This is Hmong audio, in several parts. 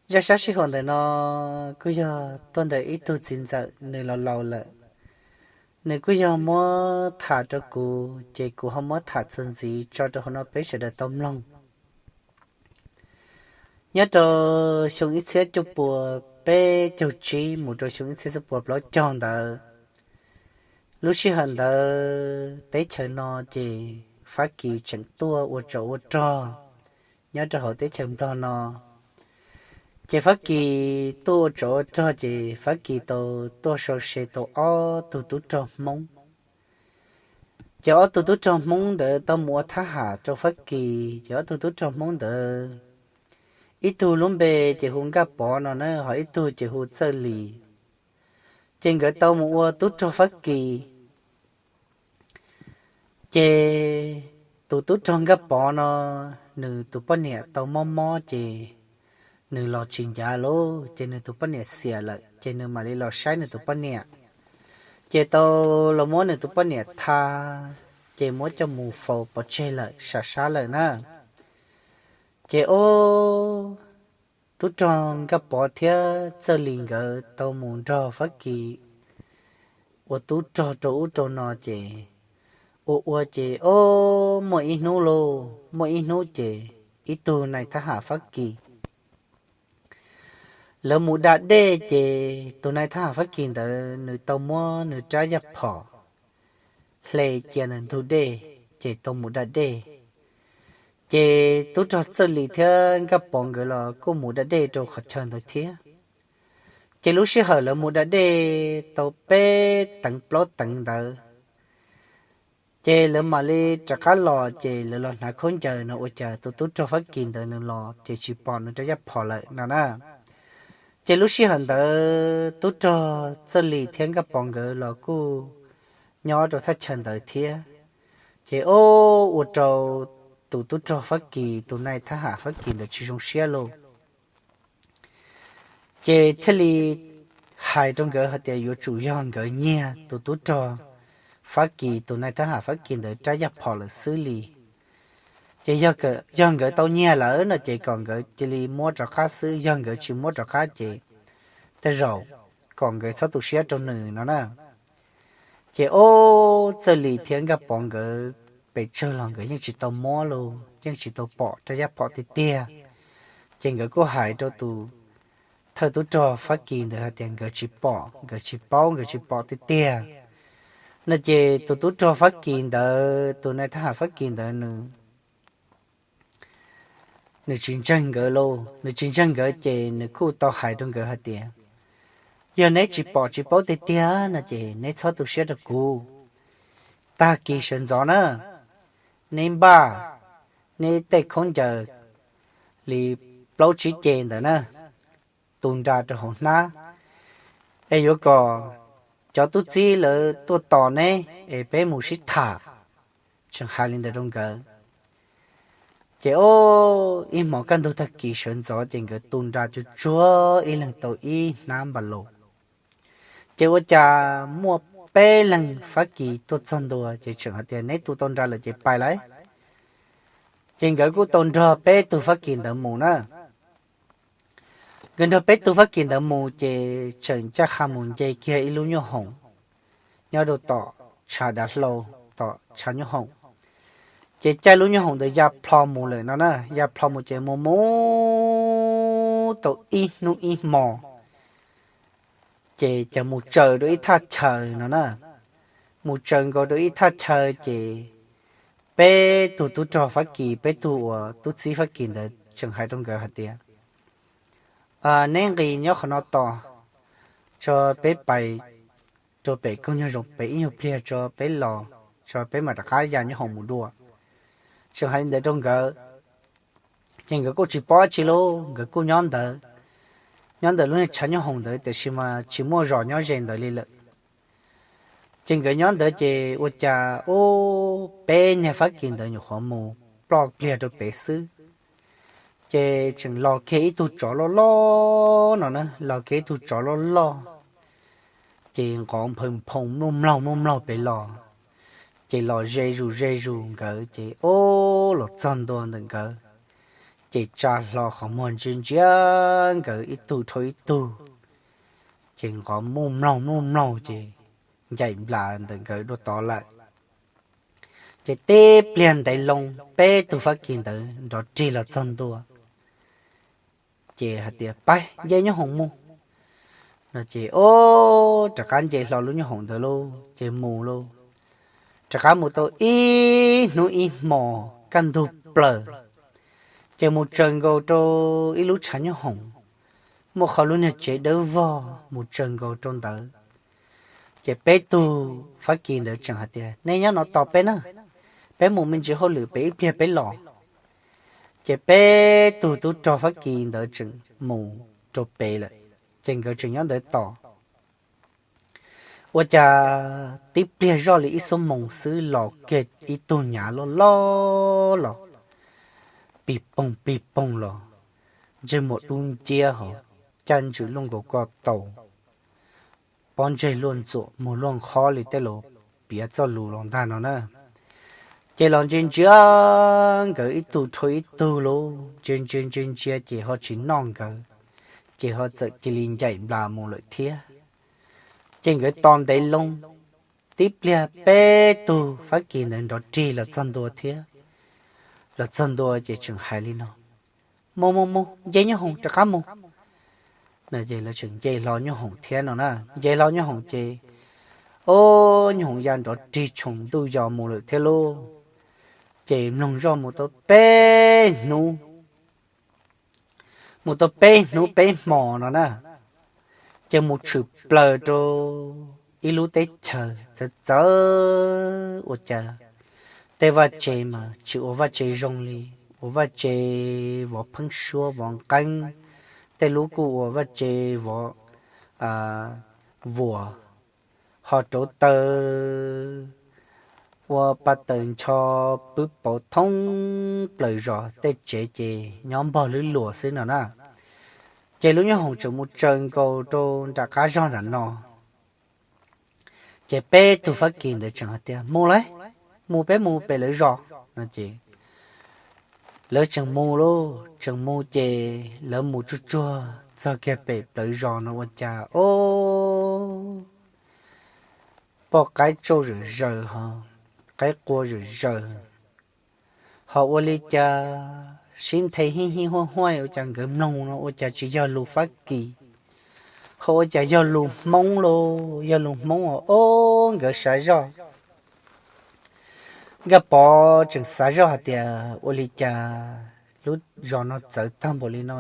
Zaj sab sij huam ntawm no kuj yog tuaj ntawm ib tug txiv ntxawm, nws laus laus lawm, nws kuj yog muab tham rau kuv, ces kuv ho muab tham txuas ntxiv tso rau hauv no peb sawv daws tau mloog. Nyob rau xyoo ib txhiab cuaj puas peb caug tsib mus rau xyoo ib txhiab cuaj puas plaub caug ntawd, lub sij hawm ntawd teb chaws no ces Fab Kis tseem tuaj ua tsov ua rog nyob rau hauv teb chaws Nplog no. Ces Fab Kis tuaj ua tsov ua rog ces Fab Kis tau tuaj sau se tau ob tug tub rog Hmoob. Ces ob tug tub rog Hmoob ntawd tau mus ua thab ham rau Fab Kis, ces ob tug tub rog Hmoob ntawd, ib tug lub npe ces hu Nkaj Pov no na, ho ib tug ces hu Txawj Lis. Ces nkawd tau mus ua tub rog Fab Kis. Ces tus tub rog Nkaj Pov no, nws tus poj niam tau mob mob ces nws los tsis ncav lawm, ces nws tus poj niam xiam lawm, ces nws mam li los saib nws tus poj niam. Ces tau los muab nws tus poj niam tha, ces muab coj mus faus pov tseg lawm, sam sab lawm na. Ces ob tub rog Nkaj Pov thiab Txawj Lis nkawd tau mus nrog Fab Kis ua tub rog rau ub rau no ces ua ua ces ob muaj ib hnub lauj, muaj ib hnub ces ib tug nais thab ham Fab Kis lawv mus da dej, ces tus nais thab ham Fab Kis ntawd nws tau muab nws rab yaj phom hle cia ntawm ntug dej, ces tau mus da dej. Ces tub rog Txawj Lis thiab Nkaj Pov nkawd los kuj mus da dej rau qhov chaw ntawd thiab. Ces lub sij hawm lawv mus da dej tau peb teev plaub teev ntawd, ces lawv mam li rov qab los, ces lawv los hnav khaub ncaws no ua cas tus tub rog Fab Kis ntawd nws los ces tsis pom nws rab yaj phom lawm no na. Ces lub sij hawm ntawd tub rog Txawj Lis thiab Nkaj Pov nkawd los kuj nyob rau thaj chaw ntawd thiab. Ces ob ua rau tus tub rog Fab Kis, tus nais thab ham Fab Kis ntawd tsis zoo siab lauj. Ces thiaj li hais rau nkawd hais tias yuav tsum yog nkawd nyiag tus tub rog Fab Kis, tus nais thab ham Fab Kis ntawd rab yaj phom lawm xwb li. Ces yog nkawd tau nyiag lawm no ces kom nkawd cia li muab rov qab xwb, yog nkawd tsis muab rov qab ces tej zaum kom nkawd txhob tu siab rau nws no na. Ces ob Txawj Lis thiab Nkaj Pov nkawd pes tsawg los nkawd yeej tsis tau muab los yeej tsis tau pom rab yaj phom tiag tiag. Ces nkawd kuj hais rau tus thawj tub rog Fab Kis ntawd hais tias nkawd tsis pom, nkawd tsis paub, nkawd tsis pom tiag tiag no. Ces tus tub rog Fab Kis ntawd, tus nais thab ham Fab Kis ntawd nws nws tsis ntseeg nkawd lauj, nws tsis ntseeg nkawd ces nws kuj tau hais rau nkawd hais tias yog neb tsis pom tsis paub tiag tiag no ces neb txhob tu siab rau kuv. Tag kis sawv ntxov na, neb npaj neb tej khaub ncaws li plaub tsib ce ntawd na, tu nra rau hauv hnab, es yuav kom cov tub txib lawv tuaj tos neb es peb mus sib tham. Tseem hais li ntawd rau nkawd. Ces ob ib hmos kaj ntug tag kis sawv ntxov ces nkawd tu nra cuag tsuag ib leeg tau ib hnab npas laus. Ces ua cas muaj peb leeg Fab Kis tuaj txog ntua ces tseem hais tias neb tu tau nra lawm ces pais lawm. Ces nkawd kuj tau nrog peb tug Fab Kis ntawd mus na. Nkawd nrog peb tug Fab Kis ntawd mus ces tseem ncaj qha mus nce kiag ib lub nyuj hoom nyob rau tom tshav dav hlau, tom tshav nyuj hoom. Ces caij lub nyuj hoom ntawd ya plho mus lawm no na, ya plho mus ces mus mus tau ib hnub ib hmo ces cas mus tsaws rau ib thaj chaw no na. Mus tsaws nkaus rau ib thaj chaw ces peb tug tub rog Fab Kis, peb tug uas tub txib Fab Kis ntawd tseem hais rau nkawd hais tias neb nqis nyob qhov no tos, tso peb pais rau pem koog nyuag zoov pem ib nyuag pliag tso peb los, tso peb mam rov qab ya nyuj hoom mus dua. Tseem hais li ntawd rau nkawd. Ces nkawd kuj tsis paub dab tsi lauj, nkawd kuj nyob ntawd, nyob ntawm lub niag tshav nyuj hoom ntawd tiam sis mas tsis muaj zos nyob ze ntawd li lawm. Ces nkawd nyob ntawd ces ua cas ub peb niag Fab Kis ntawd nyuam qhuav mus ploj pliag rau pem xwb, ces tseem los kiag ib tug tsov loj loj no na, los kiag ib tug tsov loj loj, ces nqov nphawv nphoo mluj mlaug mluj mlaug pem los, ces los ze zus ze zus nkawd ces ub los txog ntua ntawm nkawd, ces tsa hlo qhov muag ntsia ntsia nkawd ib tug dhau ib tug, ces nqov muj mloog muj mloog ces ncaim nplas ntawm nkawd dua tod lawm. Ces tib pliag ntev loo peb tug Fab Kis ntawd nrov rig los txog ntua, ces hais tias, Pab, nce nyob hoom mus. No ces, o, rov qab nce hlo lub nyob hoom ntawd lauj, ces mus lauj. Rov qab mus tau ib hnub ib hmos kaj ntug plaws, ces mus tsaws nkaus rau ib lub tshav nyob hoom, muaj qhov lub niag tsev dawb vog mus tsaws nkaus rau ntawd. Ces peb tug Fab Kis ntawd tseem hais tias, Nej nyob no tos peb na, peb mus me ntsis hauj lwm pem ib pliag peb los. Ces peb tug tub rog Fab Kis ntawd tseem mus rau pem lawm, ces nkawd tseem nyob ntawd tos. Ua cas tib pliag zoj li ib xuab moos xwb los kiag ib tug nyav loj loj los, pig poog pig poog los, ntsej muag dub nciab hos, caj ntswm luaj nkaus ko taus, pob ntseg luaj ntxuam, muag luaj nqhob li tej laus piav txoj lus los ntag no na. Ces los ntsia ntsia nkawd ib tug dhau ib tug lauj, ntsia ntsia ntsia ntsia ces ho tsis noj nkawd, ces ho txawm cia li ncaim nplas mus lawm thiab. Ces nkawd tos ntev loo, tib pliag peb tug Fab Kis ntawd nrov rig los txog ntua thiab. Los txog ntua ces tseem hais li no, Mus mus mus, nce nyob hoom rov qab mus. No ces lawv tseem nce hlo nyob hoom thiab no na. Nce hlo nyob hoom ces, o, nyob hoom ya nrov rig tshoom ntuj yos mus lawm thiab lauj. Ces mloog zoj mus tau peb hnub, mus tau peb hnub peb hmos no na, ces mus tshwm plaws rau ib lub teb chaws txawv txawv ua cas tej vaj tse mas tsis ua vaj tse zoo li, ua vaj tse vov pheeb suab vov nqeeb, tej lub kuj ua vaj tse vov vuas, ho rauv taws ua pa taws ncho pwb pauv thoob plaws zos, tej tsev ces nyob npog lwb luas xwb no na. Ces lub nyob hoom tseem mus tsaws nkaus rau nram qab zog nram no. Ces peb tug Fab Kis ntawd tseem hais tias, Mus lauj, mus peb mus pem lawv zos. No ces lawv tseem mus lauj, tseem mus ces lawv mus tsuag tsuag txog kiag pem plawv zos no ua cas, o, poj qaib tsauj zawm zaws ho qaib qua zawm zaws, ho ua li cas sib nthe hij hij huaj huaj ua cas nkawd mloog no ua cas tsis yog lus Fab Kis, ho ua cas yog lus Hmoob lauj, yog lus Hmoob os, o, nkawd xav zoj. Nkaj Pov tseem xav zoj hais tias ua li cas lub zos no txawv tag npaum li no,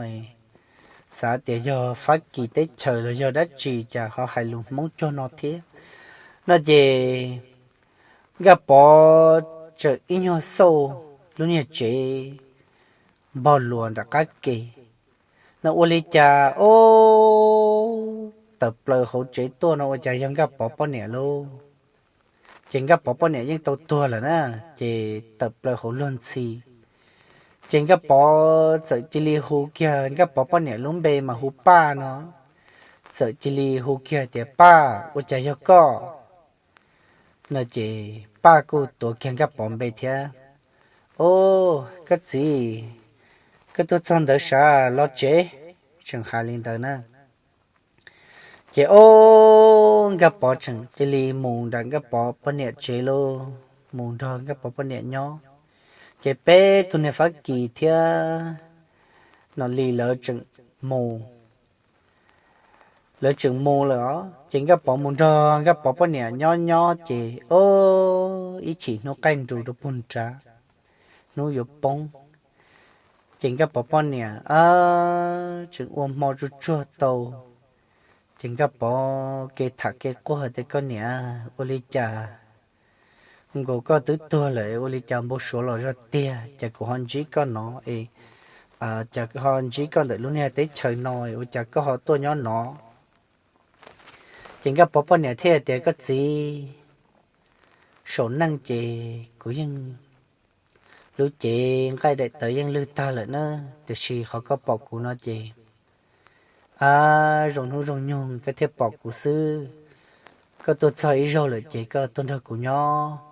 xav tias yog Fab Kis teb chaws los yog dab tsi cas ho hais lus Hmoob cuag no thiab. No ces Nkaj Pov tseem ib nyuag xauj lub niag tsev npog luas nram qab ke, no ua li cas, o, tawm plaws hauv tsev tuaj no ua cas yog Nkaj Pov poj niam lauj. Ces Nkaj Pov poj niam yeej tau tuag lawm na, ces tawm plaws hauv luag ntxhi. Ces Nkaj Pov txawm cia li hu kiag Nkaj Pov poj niam lub npe mas hu Paj no, txawm cia li hu kiag tias, Paj, ua cas yog koj? No ces Paj kuj tuav kiag Nkaj Pov npe thiab. O, koj txiv, koj tuaj txog ntawd sav los tsev, tseem hais li ntawd na. Ces o, Nkaj Pov tseem cia li mus nram Nkaj Pov poj niam tsev lauj, mus nrog Nkaj Pov poj niam nyob. Ces peb tug niag Fab Kis thiab Nom Lis lawv tseem mus, lawv tseem mus lawm os. Ces Nkaj Pov mus nrog Nkaj Pov poj niam nyob nyob ces o, ib chim hnub qaij nrus rau puag nrad, hnub yuav poob, ces Nkaj Pov poj niam tseem ua hmo tsuag tsuag tau. Ces Nkaj Pov kev tham kev quaj hais tias, Koj niam, ua li cas nkaus koj twb tuag lawm ua li cas npau suav los zog tiag, ces kuv ho ntsib koj no es, ces ho ntsib koj ntawm lub niag teb chaws no, ua cas koj ho tuaj nyob no? Ces Nkaj Pov poj niam thiaj tias, Koj txiv, saum neej ces kuv yeej, lub cev nqaij daim tawv yeej lwj tag lawm na, tiam sis qhov koj pom kuv no ces, a, zoo hnub zoo nyoog koj thiaj pom kuv xwb. Koj tuaj txog ib zaug lawm ces koj tuaj nrog kuv nyob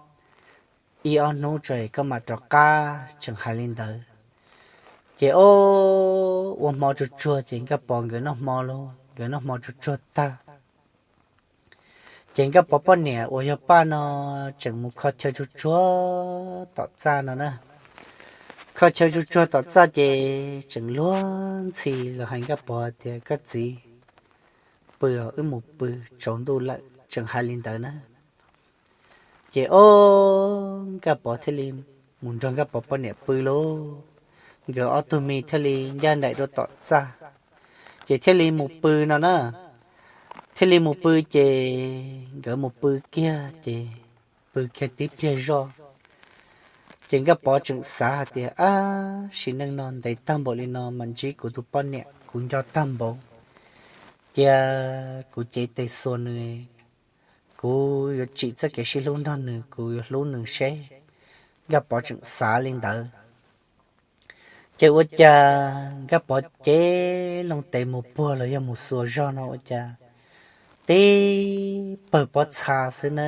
ib ob hnub tso koj mam rov qab, tseem hais li ntawd. Ces ob, ua hmo tsuag tsuag ces Nkaj Pov nkawd noj hmo lauj, nkawd noj hmo tsuag tsuag tag, ces Nkaj Pov poj niam uas yog Paj no tseem mus kho chaw tsuag tsuag tom txaj no na. Kho chaw tsuag tsuag tom txaj ces tseem luag ntxhi los hais Nkaj Pov tias, Koj txiv, pw os, wb mus pw, tsaus ntuj lawm, tseem hais li ntawd na. Ces ob, Nkaj Pov thiaj li mus nrog Nkaj Pov poj niam pw lauj. Nkawd ob tug me thiaj li ncaj nraim rau tom txaj, ces thiaj li mus pw no na. Thiaj li mus pw ces nkawd mus pw kiag ces pw kiag tib pliag zoj, ces Nkaj Pov tseem xav hais tias, Ab, sim neej no ntev tag npaum li no mas ntsib kuv tus poj niam kuv nco tag npaum, cia kuv cev tes xuas nws, kuv yuav tsim txoj kev sib hlub nrog nws, kuv yuav hlub nws seb. Nkaj Pov tseem xav li ntawd. Ces ua cas Nkaj Pov cev loo tes mus puag los yog mus xuas zog no ua cas tib pawg pob txha xwb na.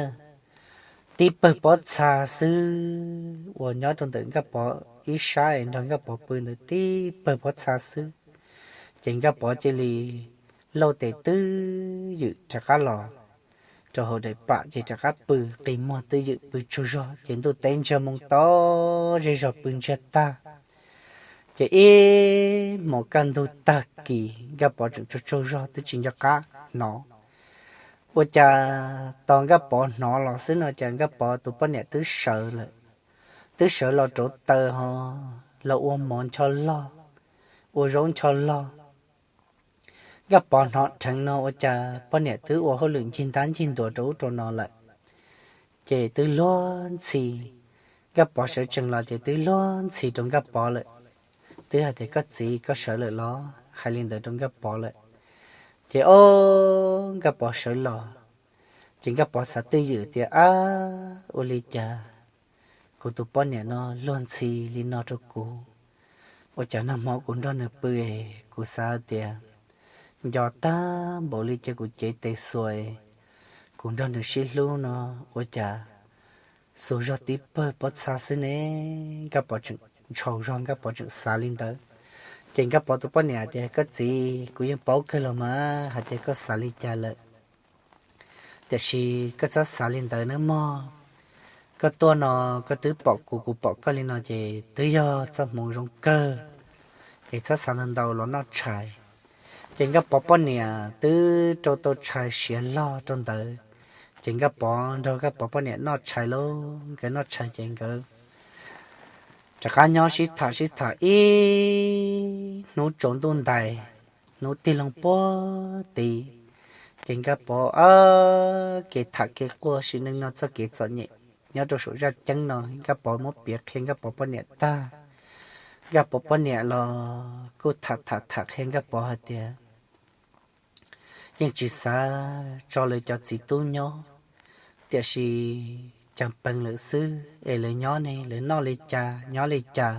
Tib pawg pob txha xwb uas nyob rau ntawm Nkaj Pov ib sab es nrog Nkaj Pov pw ntawd tib pawg pob txha xwb. Ces Nkaj Pov cia li lauj tes twb ywm rov qab los rau hauv daim pam ces rov qab pw qi muag twb ywm pw tsaug zog ces ntuj teb ntsiag moo to zej zog pw ntsiag tag. Ces ib hmos kaj ntug tag kis Nkaj Pov tseem tsaug tsaug zog twb tsis nco qab hnov. Ua cas tos Nkaj Pov hnov los xwb no cas Nkaj Pov tus poj niam twb sawv lawm, twb sawv los rauv taws ho los ua mov ncho log, ua zaub ncho log. Nkaj Pov hnov dheev no ua cas poj niam twb ua hauj lwm ncig ntab ncig ntuas rau ub rau no lawm, ces twb luag ntxhi. Nkaj Pov sawv tsees los ces twb luag ntxhi rau Nkaj Pov lawm, twb hais tias, Koj txiv, koj sawv lawm los? Hais li ntawd rau Nkaj Pov lawm. Ces ob, Nkaj Pov sawv los, ces Nkaj Pov xav twj ywm tias, Ab, ua li cas kuv tus poj niam no luag ntxhi li no rau kuv? Ua cas nag hmo kuv nrog nws pw, kuv xav tias nco tag npaum li ces kuv cev tes xuas, kuv nrog nws sib hlub no, ua cas xuas zog tib pawg pob txha xwb ne? Nkaj Pov tseem ntshau zog, Nkaj Pov tseem xav li ntawd. Ces Nkaj Pov tus poj niam tias, Koj txiv, kuv yeej paub kawg los mas hais tias koj xav li cas lawm, tiam sis koj txhob xav li ntawd nawb mog. Koj tuaj no, koj twb pom kuv, kuv pom koj li no ces twb yog txoj hmoov zoo kawg, es txhob xav ntau ntau los noj tshais. Ces Nkaj Pov poj niam twb rau tau tshais siav log rau ntawd, ces Nkaj Pov nrog Nkaj Pov poj niam noj tshais lauj. Nkawd noj tshais ces nkawd rov qab nyob sib tham sib tham ib hnub tsaus ntuj ntais, hnub tig loo puag tid, ces Nkaj Pov, ab, kev tham kev quaj sim neej no txoj kev txom nyem nyob rau saum zaj ceeb no Nkaj Pov muab piav qhia Nkaj Pov poj niam tag. Nkaj Pov poj niam los kuj tham tham tham qhia Nkaj Pov hais tias yeej tsis xav tso lawv cov txiv tub nyob, tiam sis cas peev lawm xwb es lawv nyob ne, lawv noj li cas nyob li cas,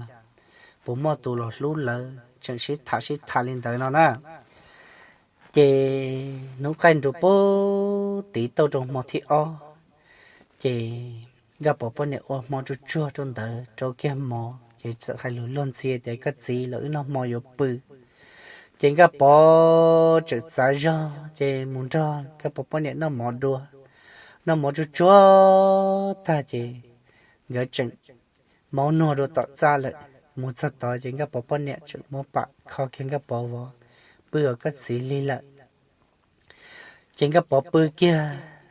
puas muaj tus los hlub lawv, tseem sib tham sib tham li ntawd no na. Ces hnub qaij nrug puag tid tauj rau hmo thib ob, ces Nkaj Pov poj niam ua hmo tsuag tsuag rau ntawd rau kiag mov ces txawm hais lus luag ntxhi tias, Koj txiv, los wb noj hmo yuav pw. Ces Nkaj Pov tseem txav zog ces mus nrog Nkaj Pov poj niam noj mov dua. Noj mov tsuag tsuag tag ces nkawd tseem maub nuag dua tom txaj lawm. Mus txog tod ces Nkaj Pov poj niam tseem muab pam kho kiag Nkaj Pov vov, Pw os koj txiv, lig lawm. Ces Nkaj Pov pw kiag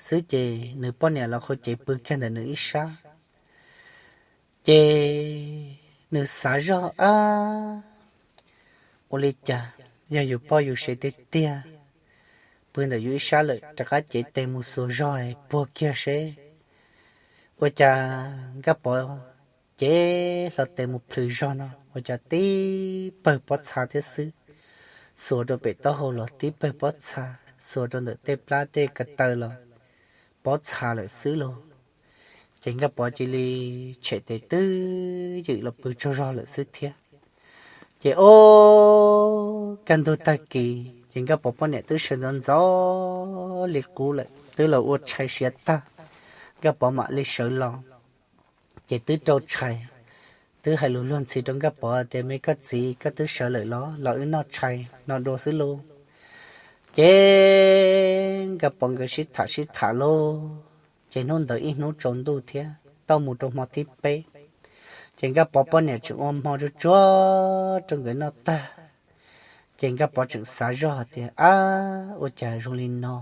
xwb ces nws poj niam los qhuav cev pw kiag ntawm nws ib sab. Ces nws xav zog, ab, ua li cas yog yus poj yus sev tiag tiag, pw ntawm yus ib sab lawm rov qab cev tes mus xuas zog puag kiag seb. Ua cas Nkaj Pov cev hlo tes mus plhws zog no ua cas tib pawg pob txha thiab xwb. Xuas rau pem taub hau los tib pawg pob txha, xuas rau ntawm tej plab tej ko taw los pob txha lawm xwb lauj. Ces Nkaj Pov cia li tshem tes twb ywm los pw tsaug zog lawm xwb thiab. Ces ob, kaj ntug tag kis ces Nkaj Pov poj niam twb sawv ntxov ntxov li qub lawm, twb los ua tshais siav tag, Nkaj Pov mam li sawv los. Ces twb rau tshais, twb hais lus luag ntxhi rau Nkaj Pov tias, Me koj txiv, koj twb sawv lawm los? Los wb noj tshais no dua xwb lauj. Ces Nkaj Pov nkawd sib tham sib tham lauj, ces hnub ntawd ib hnub tsaus ntuj thiab tau mus rau hmo thib peb, ces Nkaj Pov poj niam tseem ua hmo tsuag tsuag rau nkawd noj tag, ces Nkaj Pov tseem xav zog tias, Ab, ua cas zoo li no?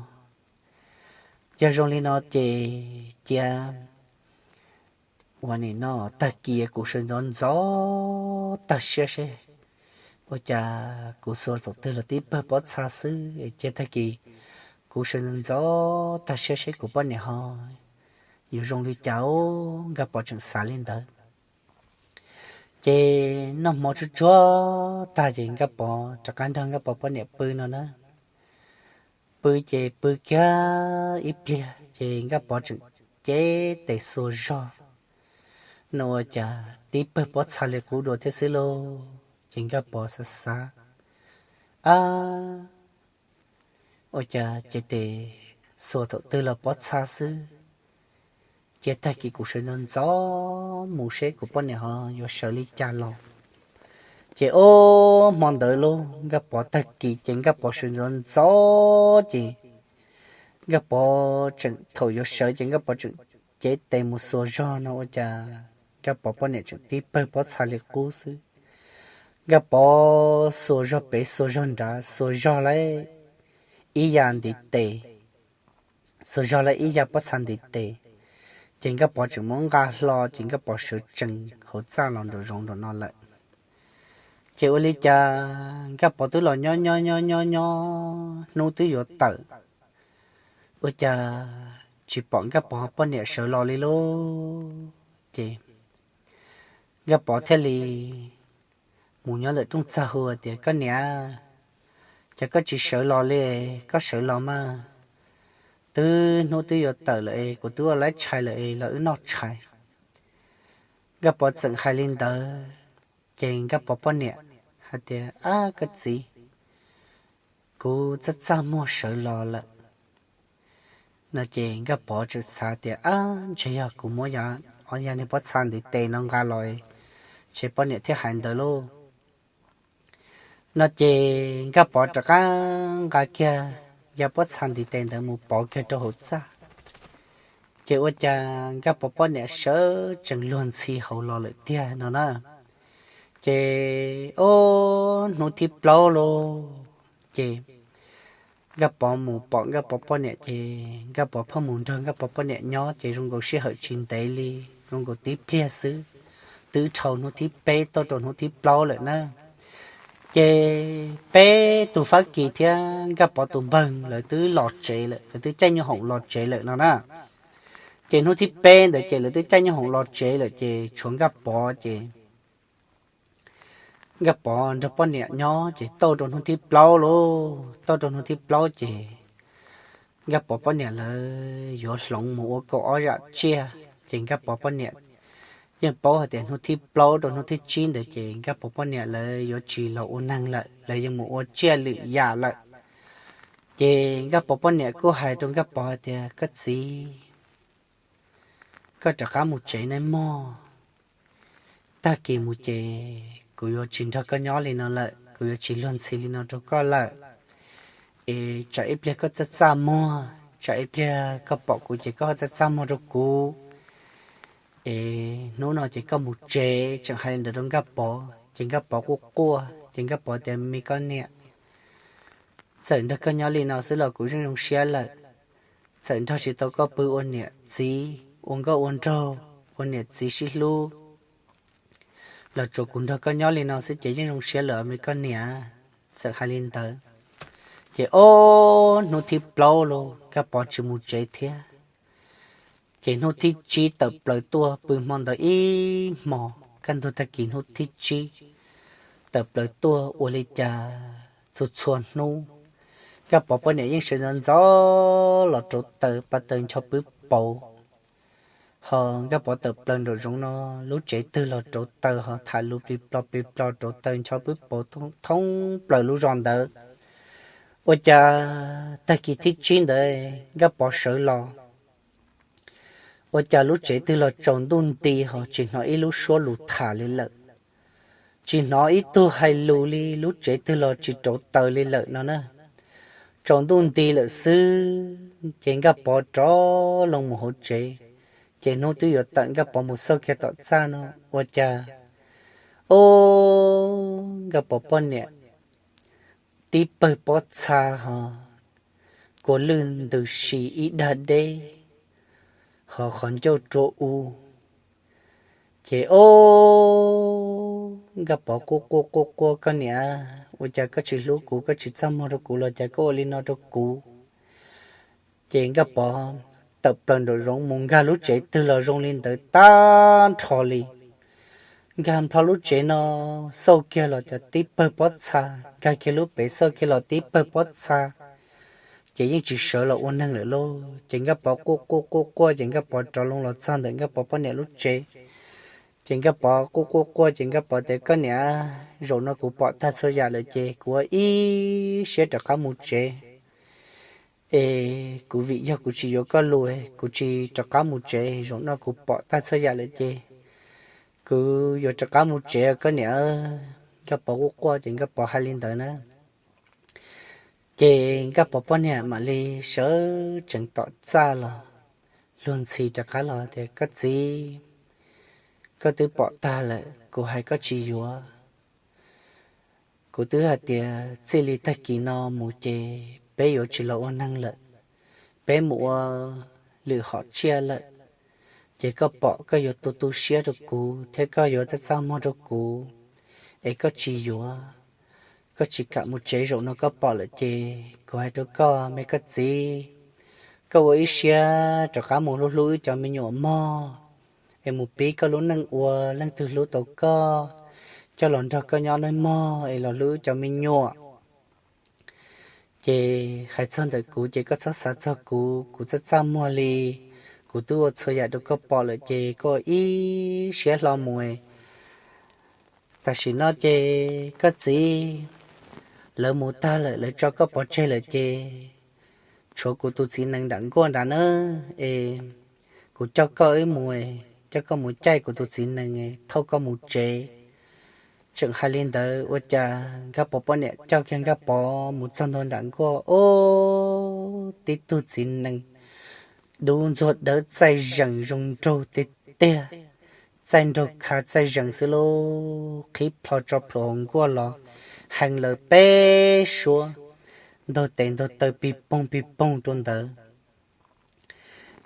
Yog zoo li no ces cia ua nim no tag kis kuv sawv ntxov ntxov tag siab seb ua cas kuv xuas thaum twg los tib pawg pob txha xwb, cia tag kis kuv sawv ntxov ntxov tag siab seb kuv poj niam ho yuav zoo li cas. Nkaj Pov tseem xav li ntawd. Ces noj hmo tsuag tsuag tag ces Nkaj Pov rov qab nrog Nkaj Pov poj niam pw no na. Pw ces pw kiag ib pliag ces Nkaj Pov tseem cev tes xuas zog no ua cas tib pawg pob txha li qub dua thiab xwb lauj. Ces Nkaj Pov xav xav, Ab, ua cas cev tes xuas thaum twg los pob txha xwb, cia tag kis kuv sawv ntxov ntxov mus seb kuv poj niam ho yuav sawv li cas los. Ces ob hmo ntawd lauj, Nkaj Pov tag kis ces Nkaj Pov sawv ntxov ntxov ces Nkaj Pov tseem thaum yuav sawv ces Nkaj Pov tseem cev tes mus xuas zog no ua cas Nkaj Pov poj niam tseem tib pawg pob txha li qub xwb. Nkaj Pov xuas zog pem xuas zog nrad xuas zog lawm ib yam ntiv tes, xuas zog lawm ib yam pob txha ntiv tes, ces Nkaj Pov tseem muab nqa hlo ces Nkaj Pov sawv tsees hauv txaj los nraum zoov nraum no lawm. Ces ua li cas Nkaj Pov twb los nyob nyob nyob nyob nyob hnub twb yuav tawm, ua cas tsis pom Nkaj Pov poj niam sawv los li lauj. Ces Nkaj Pov thiaj li mus nyob ntawm rooj txag hu tias, Koj niam, cas koj tsis sawv los li, koj sawv los mas, twb hnub twb yuav tawm lawm es kuv twb ua laib tshais lawm es los wb noj tshais. Nkaj Pov txawm hais li ntawd, ces Nkaj Pov poj niam hais tias, Ab koj txiv, kuv txaj txaj muag sawv los lawm no ces Nkaj Pov tseem xav tias, Ab, ntshe yog kuv muab ob yam niag pob txha ntiv tes no nqa los ces poj niam thiaj hais ntawd lauj. No ces Nkaj Pov rov qab nqa kiag yam pob txha ntiv tes ntawd mus pov kiag rau hauv txaj. Ces ua cas Nkaj Pov poj niam sawv tsees luag ntxhi hauv los lawm tiag no na. Ces ob hnub thib plaub lauj, ces Nkaj Pov mus pom Nkaj Pov poj niam ces Nkaj Pov pheej mus nrog Nkaj Pov poj niam nyob ces zoo nkaus sij hawm tsis ntev li, zoo nkaus tib pliag xwb, twb dhau hnub thib peb tau rau hnub thib plaub lawm na. Ces peb tus Fab Kis thiab Nkaj Pov tus npawg lawv twb los tsev lawm, lawv twb caij nyuj hoom los tsev lawm no na. Ces hnub thib peb ntawd ces lawv twb caij nyuj hoom los tsev lawm ces tshuav Nkaj Pov ces Nkaj Pov nrog poj niam nyob ces tau rau hnub thib plaub lauj, tau rau hnub thib plaub ces Nkaj Pov poj niam lawv yuav hloov mus ua kaum ob yam tsiaj ces Nkaj Pov poj niam yeej paub hais tias hnub thib plaub rau hnub thib tsib ntawd ces Nkaj Pov poj niam lawv yuav tsis los ua neeg lawm, lawv yeej mus ua tsiaj lwm yam lawm. Ces Nkaj Pov poj niam kuj hais rau Nkaj Pov hais tias, Koj txiv, koj rov qab mus tsev nawb mog. Tag kis mus ces kuv yuav tsis nrog koj nyob li no lawm, kuv yuav tsis luag ntxhi li no rau koj lawm. Es tsam ib pliag koj txaj txaj muag, tsam ib pliag koj pom kuv ces koj ho txaj txaj muag rau kuv. Es hnub no ces koj mus tsev. Tseem hais li ntawd rau Nkaj Pov ces Nkaj Pov quaj quaj ces Nkaj Pov tias, Me koj niam, txawm nrog koj nyob li no xwb los kuv yeej zoo siab lawm. Txawm nrog tsis tau koj pw ua niam txiv ua nkauj ua nraug, ua niam txiv sib hlub los tsuas kuv nrog koj nyob li no xwb ces yeej zoo siab lawm me koj niam. Txawm hais li ntawd ces ob hnub thib plaub los Nkaj Pov tsis mus tsev thiab. Ces hnub thib tsib tawm plaws tuaj, pw hmo ntawd ib hmos kaj ntug tag kis hnub thib tsib tawm plaws tuaj ua li cas txhua txhua hnub Nkaj Pov poj niam yeej sawv ntxov ntxov los rauv taws, pa taws ncho pwb pauv. Ho Nkaj Pov tawm plaws nraum zoov no, lub tsev twg los rauv taws ho tham lus plig plo plig plo rauv taws ncho pwb pauv thoob plaws lub zos ntawd. Ua cas tag kis thib tsib ntawd Nkaj Pov sawv los ua cas lub tsev twg los tsaus ntuj nti ho tsis hnov ib lub suab lus tham li lawm, tsis hnov ib tug hais lus li, lub tsev twg los tsis rauv taws li lawm no na. Tsaus ntuj nti lawm xwb ces Nkaj Pov rov loo mus hauv tsev, ces hnub twb yuav tawm Nkaj Pov mus xauj kiag tom txaj no ua cas, o, Nkaj Pov poj niam tib pawg pob txha ho kua lwj ntws si ib dag deb ho qhov ncauj rua u. Ces o, Nkaj Pov quaj quaj quaj quaj, koj niam, ua cas koj tsis hlub kuv, koj tsis txaj muag rau kuv los cas koj ua li no rau kuv? Ces Nkaj Pov tawm plaws nraum zoov mus nkag lub tsev twg los zoo li ntawd tag nrho li. Nkag nplho lub tsev no xauj kiag los cas tib pawg pob txha, nkag kiag lub pem xauj kiag los tib pawg pob txha, ces yeej tsis sawv los ua neeg lawm lauj. Ces Nkaj Pov quaj quaj quaj quaj ces Nkaj Pov rov loo los txog ntawm Nkaj Pov poj niam lub tsev. Ces Nkaj Pov quaj quaj quaj ces Nkaj Pov tias, koj niam, zaum no kuv pom tag txhua yam lawm ces kuv ua ib siab rov qab mus tsev. Es kuv vim yog kuv tsis yuav koj lus, kuv tsis rov qab mus tsev, zaum no kuv pom tag txhua yam lawm ces kuv yuav rov qab mus tsev koj niam. Nkaj Pov quaj quaj ces Nkaj Pov hais li ntawd na. Ces Nkaj Pov poj niam mam li sawv tsees tom txaj los luag ntxhi rov qab los tias, koj txiv, koj twb pom tag lawm, kuv hais koj tsis yuav. Kuv twb hais tias txij li tag kis no mus ces peb yuav tsis los ua neeg lawm, peb mus ua lwm hom tsiaj lawm. Ces koj pom koj yuav tu tu siab rau kuv thiab koj yuav txaj txaj muag rau kuv, es koj tsis yuav, koj tsis kam mus tsev, zaum no koj pom lawm ces kuv hais rau koj me koj txiv, koj ua ib siab rov qab mus hlub hlub wb cov me nyuam mog, es mus pib koj lub neej ua leej twg hlub tau koj, coj los nrog koj nyob nawb mog, es los hlub wb cov me nyuam. Ces hais txog ntawm kuv ces koj txhob xav txog kuv, kuv txaj txaj muag li, kuv twb ua txhua yam rau koj pom lawm ces koj ib siab hlo mus. Tam sim no ces koj txiv, lawv mus tag lawm, lawv tso koj pov tseg lawm ces tshuav kuv tus txiv nees nram nkuaj nrad na, es kuv coj koj wb mus, coj koj mus caij kuv tus txiv nees thauj koj mus tsev. Tseem hais li ntawd ua cas Nkaj Pov poj niam coj kiag Nkaj Pov mus txog ntua nram nkuaj, o, tib tug txiv nees dub ntxuag dawb txaij zees zoo nraug tiag tiag, txaij nraug khav txaij zees xwb lauj, qhib plho tso plhuav hauv nkuaj los hee lawm peb suab, ntaug tes ntaug taw pig poog pig poog rau ntawd.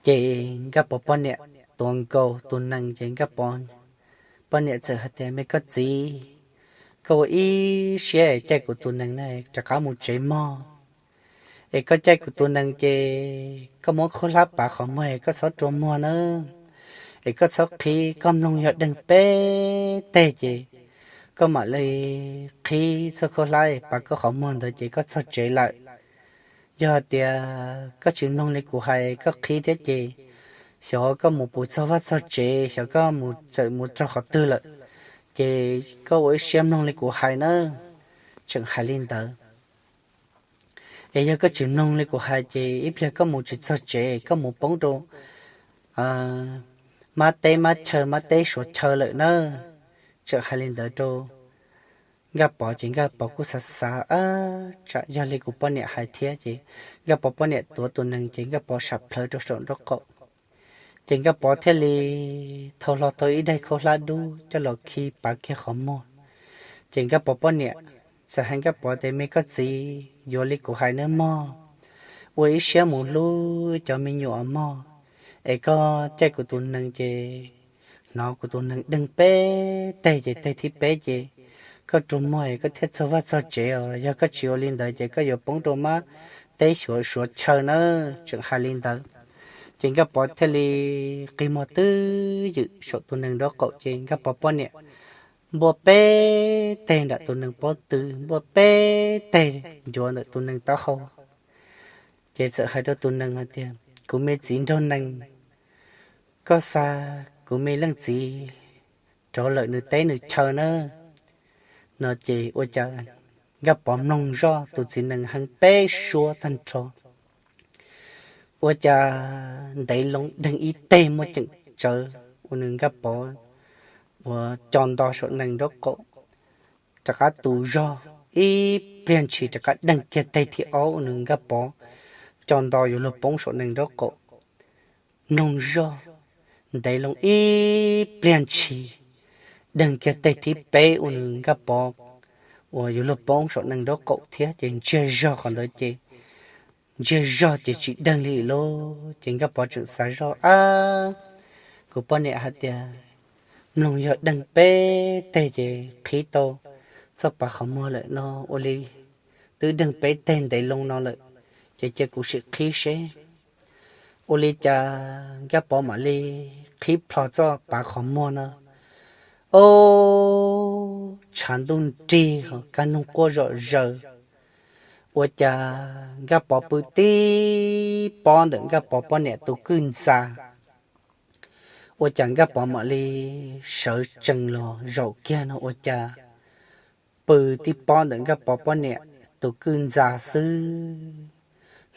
Ces Nkaj Pov poj niam tuav nkaus tus nees ces Nkaj Pov poj niam txawm hais tias, me koj txiv, koj ua ib siab caij kuv tus nees na rov qab mus tsev mog. Es koj caij kuv tus nees ces koj muab khaub hlab pav qhov muag, koj txhob rua muag na, es koj txhob qhib, koj mloog yog deeg peb teg ces koj mam li qhib txoj khaub hlab pav koj qhov muag ntawd ces koj txog tsev lawm. Yog hais tias koj tsis mloog li kuv hais, koj qhib thiab ces xyov koj mus puas txog vaj txog tsev, xyov koj mus txawm mus raug qhov twg lawm, ces koj ua ib siab mloog li kuv hais na. Tseem hais li ntawd. Es yog koj tsis mloog li kuv hais ces ib pliag koj mus tsis txog tsev, koj mus poob rau mab teb mab chaw, mab teb suav chaw lawm na. Tseem hais li ntawd rau Nkaj Pov ces Nkaj Pov kuj xav xav, tsam yog li kuv poj niam hais thiab ces Nkaj Pov poj niam tuav tus nees ces Nkaj Pov sam plhawv rau saum nraub qaum. Ces Nkaj Pov thiaj li thau hlo tau ib daim khaub hlab dub coj los khi pav kiag qhov muag. Ces Nkaj Pov poj niam txawm hais Nkaj Pov tias, me koj txiv, yuav li kuv hais nawb mog, ua ib siab mus hlub cov me nyuam mog, es koj caij kuv tus nees ces hnov kuv tus nees deeg peb teg ces teg thib peb ces koj rua muag es koj thiaj txog vaj txog tsev os, yog koj tsis ua li ntawd ces koj yuav poob rau mab teb suav chaw nawb. Tseem hais li ntawd ces Nkaj Pov thiaj li qi muag twb ywm saum tus nees nraub qaum ces Nkaj Pov poj niam npuaj peb teg nram tus nees pob tw, npuaj peb teg ncuav ntawm tus nees taub hau. Ces txawm hais rau tus nees hais tias, kuv me txiv nraug nees, koj xa kuv me leej txiv rov lawm nws teb nws chaw na. No ces ua cas Nkaj Pov mloog zoj tus txiv nees hee peb suab tag nrho. Ua cas ntev loo deeg ib teg muaj ceem tsawv ua nws Nkaj Pov uas co nto saum nees nraub qaum, rov qab tu zog ib pliag ntshis rov qab deeg kiag teg thib ob ua nws Nkaj Pov co nto yuav luag poob saum nees nraub qaum. Mloog zog, ntev loo ib pliag ntshis deeg kiag teg thib peb ua nws Nkaj Pov uas yuav luag poob saum nees nraub qaum thiab ces ntsiag zog qhov ntawd ces ntsiag zog ces tsis deeg li lauj. Ces Nkaj Pov tseem xav zog, ab, kuv poj niam hais tias mloog yog deeg peb teg ces qhib tau txoj pav qhov muag lawm no, ua li twb deeg peb teg ntev loo no lawm ces cia kuv sim qhib seb. Ua li cas Nkaj Pov mam li qhib plho txoj pav qhov muag no, o, tshav ntuj nrig, kaj noog quaj zom zaws. Ua cas Nkaj Pov pw tib pob ntawm Nkaj Pov poj niam tus kwj ntxa. Ua cas Nkaj Pov mam li sawv tsees los zaum kiag no ua cas pw tib pob ntawm Nkaj Pov poj niam tus kwj ntxa xwb.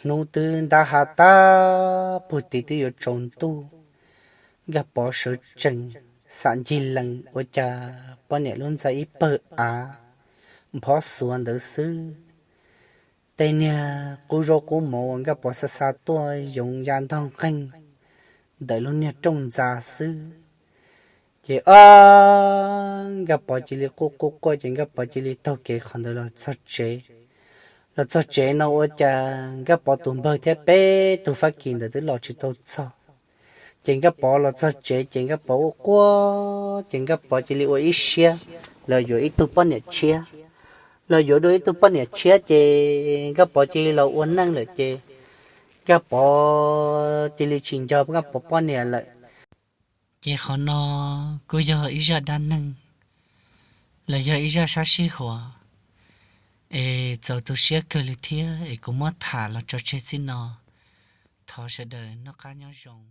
Hnub twb ntab ha tag, puag tid twb yuav tsaus ntuj. Nkaj Pov sawv tsees, xam ncig lees ua cas poj niam lub ntxa ib pawg av nphob xuav ntawd xwb. Tej niag qub zaub qub mov uas Nkaj Pov xa xa tuaj yoov ya ntog nqeeg ntawm lub niag rooj ntxa xwb. Ces o, Nkaj Pov cia li quaj quaj quaj ces Nkaj Pov cia li taug kev qhov ntawd los txog tsev. Los txog tsev no ua cas Nkaj Pov tus npawg thiab peb tug Fab Kis ntawd twb los tsis tau txog. Ces Nkaj Pov los txog tsev ces Nkaj Pov ua quaj ces Nkaj Pov cia li ua ib siab los yuav ib tug poj niam tshiab. Los yuav dua ib tug poj niam tshiab ces Nkaj Pov cia li los ua neej lawm ces Nkaj Pov cia li tsis nco Nkaj Pov poj niam lawm. Ces qhov no kuj yog ib zaj dab neeg los yog ib zaj sab sij huam es txaus tu siab kawg li thiab es kuv muab tham los tso tseg txij no. Thov sawv daws noj qab nyob zoo.